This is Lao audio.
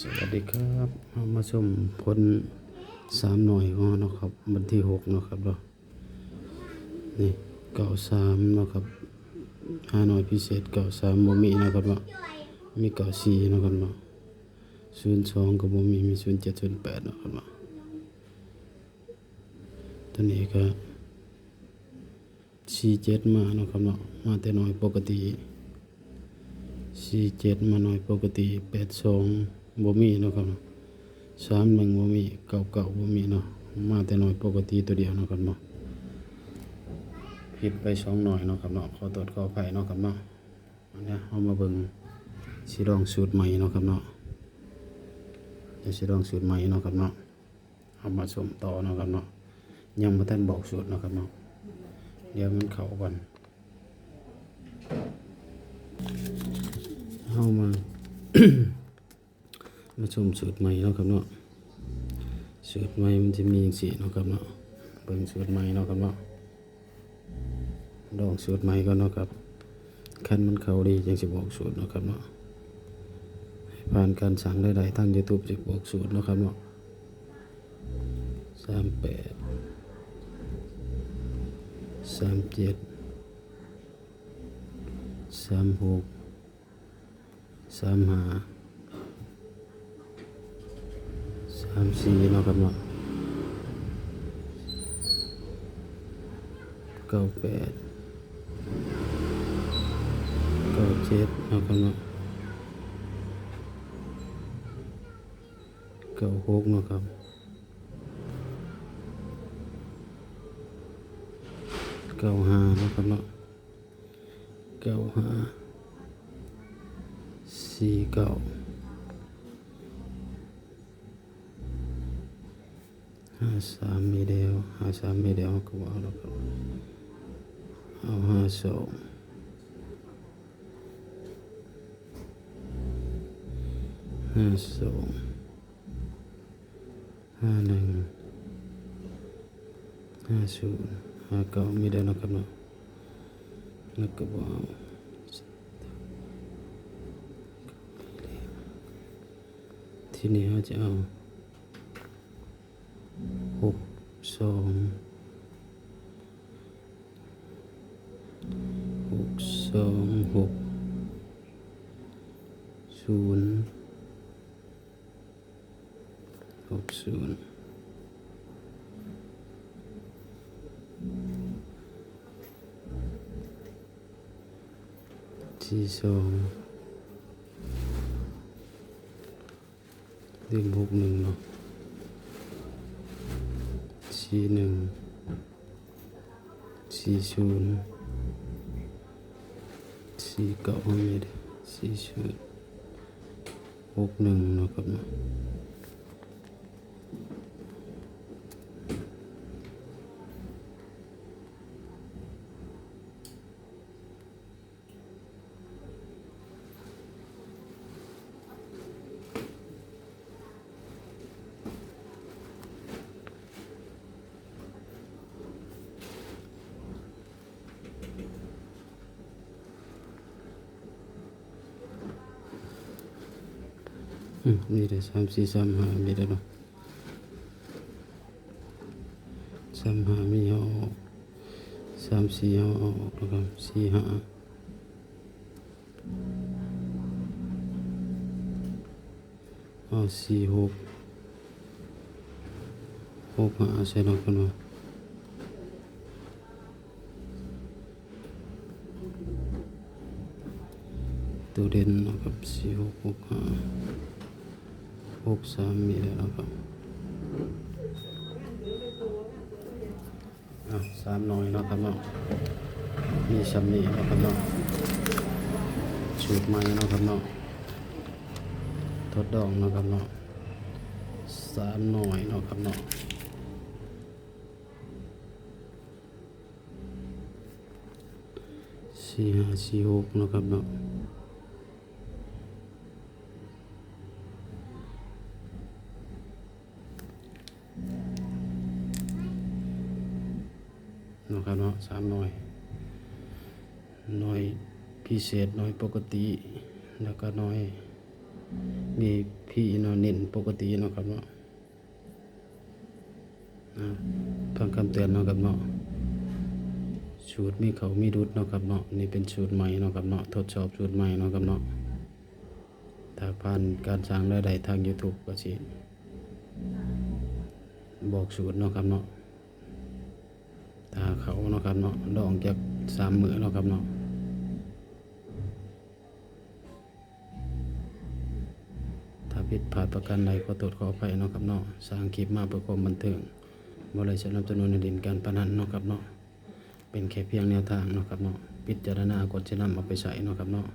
ສະຫວັດດີຄັບ ເຮົາມາຊົມຜົນສາມໜ່ວຍຂອງເຮົາເນາະຄັບ ວັນທີຫົກເນາະຄັບເນາະ. ນີ້ເກົ້າສາມເນາະຄັບ ຫາໜ່ວຍພິເສດເກົ້າສາມບໍ່ມີເນາະຄັບເນາະ ມີເກົ້າສີ່ເນາະຄັບເນາະ ສູນສອງກໍບໍ່ມີ ມີສູນເຈັດ ສູນແປດເນາະຄັບເນາະ. ຕົວນີ້ກໍ ສີ່ເຈັດມາເນາະຄັບເນາະ ມາແຕ່ໜ່ວຍປົກກະຕິ ສີ່ເຈັດມາໜ່ວຍປົກກະຕິ ແປດສອງບໍ່ມີເນາະຄັບເນາະ ສາມໜຶ່ງບໍ່ມີ ເກົ້າເກົ້າບໍ່ມີເນາະ ມາແຕ່ໜ່ວຍປົກກະຕິຕົວດຽວເນາະຄັບເນາະ. ຜິດໄປສອງໜ່ວຍເນາະຄັບເນາະ ຂໍໂທດຂໍອະໄພເນາະຄັບເນາະ. ອັນນີ້ເຮົາມາເບິ່ງ ຊິລອງສູດໃໝ່ເນາະຄັບເນາະ ດຽວຊິລອງສູດໃໝ່ເນາະຄັບເນາະ. ເຮົາມາຊົມຕໍ່ເນາະຄັບເນາະ ຍັງບໍ່ທັນບອກສູດເນາະຄັບເນາະ ດຽວມັນເຂົ້າກ່ອນ. ເຮົາມາ ມາຊົມສູດໃໝ່ເນາະຄັບເນາະ ສູດໃໝ່ມັນຈະມີຈັ່ງຊີ້ເນາະຄັບເນາະ ເບິ່ງສູດໃໝ່ເນາະຄັບເນາະ. ລອງສູດໃໝ່ກ່ອນເນາະຄັບ ຄັນມັນເຂົ້າດີຈັ່ງຊິບອກສູດເນາະຄັບເນາະ ໃຫ້ຜ່ານການສັ່ງລາຍໄດ້ ທາງຢູທູບຊິບອກສູດເນາະຄັບເນາະ. ສາມແປດ ສາມເຈັດ ສາມຫົກ ສາມຫ້າ ສາມສີ່ເນາະຄັບເນາະ ເກົ້າແປດ ເກົ້າເຈັດເນາະຄັບເນາະ ເກົ້າຫົກເນາະຄັບ ເກົ້າຫ້າເນາະຄັບເນາະ ເກົ້າຫ້າ ສີ່ເກົ້າ ຫ້າສາມມີແລ້ວ ຫ້າສາມມີແລ້ວ ເຮົາກໍບໍ່ເອົາແລ້ວ ເອົາຫ້າສອງ ຫ້າສອງ ຫ້າໜຶ່ງ ຫ້າສູນ ຫ້າເກົ້າ ມີແລ້ວເນາະຄັບເນາະ ແລ້ວກໍບໍ່ເອົາ. ທີນີ້ເຮົາຈະເອົາ ຫົກສອງ ຫົກສອງ ຫົກສູນ ຫົກສູນ ສີ່ສອງ ລືມຫົກໜຶ່ງເນາະ ສີ່ໜຶ່ງ ສີ່ສູນ ສີ່ເກົ້າ ເຮົາມີເດ້ ສີ່ສູນ ຫົກໜຶ່ງເນາະຄັບເນາະ. ອືມ ນີ້ເດ້ ສາມສີ່ສາມຫ້າ ມີແລ້ວເນາະ ສາມຫ້າມີ ເຮົາເອົາອອກ ສາມສີ່ເຮົາເອົາອອກ ແລ້ວກໍສີ່ຫ້າ ເອົາສີ່ຫົກ ຫົກຫ້າໃສ່ນຳກັນເນາະ ໂຕເດັ່ນເນາະຄັບ ສີ່ຫົກ ຫົກຫ້າ ຫົກສາມ ມີແລ້ວເນາະຄັບ. ອ່ະ ສາມໜ່ວຍເນາະຄັບເນາະ ມີຊ່ຳນີ້ເນາະຄັບເນາະ ສູດໃໝ່ເນາະຄັບເນາະ ທົດລອງເນາະຄັບເນາະ ສາມໜ່ວຍເນາະຄັບເນາະ ສີ່ຫ້າສີ່ຫົກເນາະຄັບເນາະ. ເນາະຄັບເນາະ ສາມໜ່ວຍ ໜ່ວຍພິເສດ ໜ່ວຍປົກກະຕິ ແລ້ວກໍໜ່ວຍ ມີພີເນາະ ເນັ້ນປົກກະຕິເນາະຄັບເນາະ. ອາ ຟັງຄຳເຕືອນເນາະຄັບເນາະ. ສູດມີເຂົ້າມີຫຼຸດເນາະຄັບເນາະ. ນີ້ເປັນສູດໃໝ່ເນາະຄັບເນາະ, ທົດສອບສູດໃໝ່ເນາະຄັບເນາະ. ຖ້າຜ່ານການສ້າງລາຍໄດ້ທາງ YouTube ກໍຊິບອກສູດເນາະຄັບເນາະ. ຖ້າເຂົ້າເນາະຄັບເນາະ, ລອງຈັກສາມມື້ເນາະຄັບເນາະ. ຖ້າຜິດພາດປະການໃດ ຂໍໂທດຂໍອະໄພເນາະຄັບເນາະ. ສ້າງຄລິບມາເພື່ອຄວາມບັນເທີງ, ບໍ່ໄດ້ສະໜັບສະໜູນໃຫ້ຫຼິ້ນການພະນັນເນາະຄັບເນາະ. ເປັນແຄ່ພຽງແນວທາງເນາະຄັບເນາະ, ພິຈາລະນາກ່ອນຊິນຳເອົາໄປໃຊ້ເນາະຄັບເນາະ.